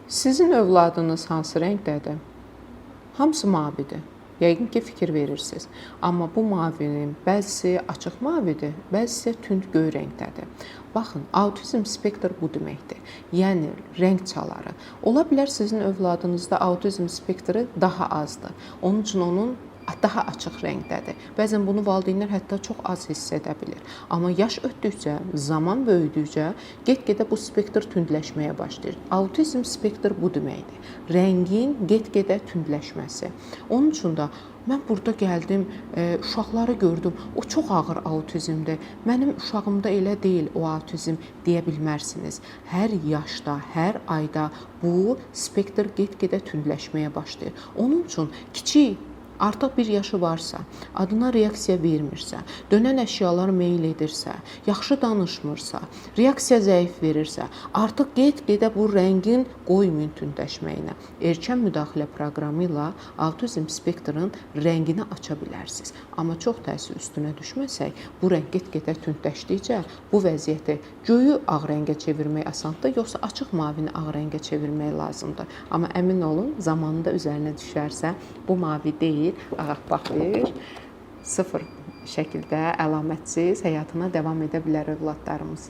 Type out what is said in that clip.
Sizin övladınız hansı rəngdədir? Hamısı mavidir. Yəqin ki, fikir verirsiniz. Amma bu mavinin bəzisi açıq mavidir, bəzisi tünd göy rəngdədir. Baxın, autizm spektr bu deməkdir. Yəni rəng çaları. Ola bilər sizin övladınızda autizm spektri daha azdır. Onun üçün onun daha açıq rəngdədir. Bəzən bunu valideynlər hətta çox az hiss edə bilir. Amma yaş ötdükcə, zaman böyüdükcə get-gedə bu spektr tündləşməyə başlayır. Autizm spektr bu deməkdir. Rəngin get-gedə tündləşməsi. Onun üçün də mən burada gəldim, uşaqları gördüm. O çox ağır autizmdir. Mənim uşağımda elə deyil o autizm deyə bilmərsiniz. Hər yaşda, hər ayda bu spektr get-gedə tündləşməyə başlayır. Onun üçün kiçik artıq bir yaşı varsa, adına reaksiya vermirsə, dönən əşyalara meyl edirsə, yaxşı danışmırsa, reaksiya zəif verirsə, artıq get-gedə bu rəngin qoymayın tündləşməyinə. Erkən müdaxilə proqramı ilə autizm spektrinin rəngini aça bilərsiniz. Amma çox təəssüf üstünə düşməsək, bu rəng get-gedə tündləşdikcə bu vəziyyəti göyü ağ rəngə çevirmək asandır, yoxsa açıq mavini ağ rəngə çevirmək lazımdır. Amma əmin olun, zamanında üzərinə düşərsə, bu mavi deyil, ağappaq bir sıfır şəkildə əlamətsiz həyatına davam edə bilər övladlarımız.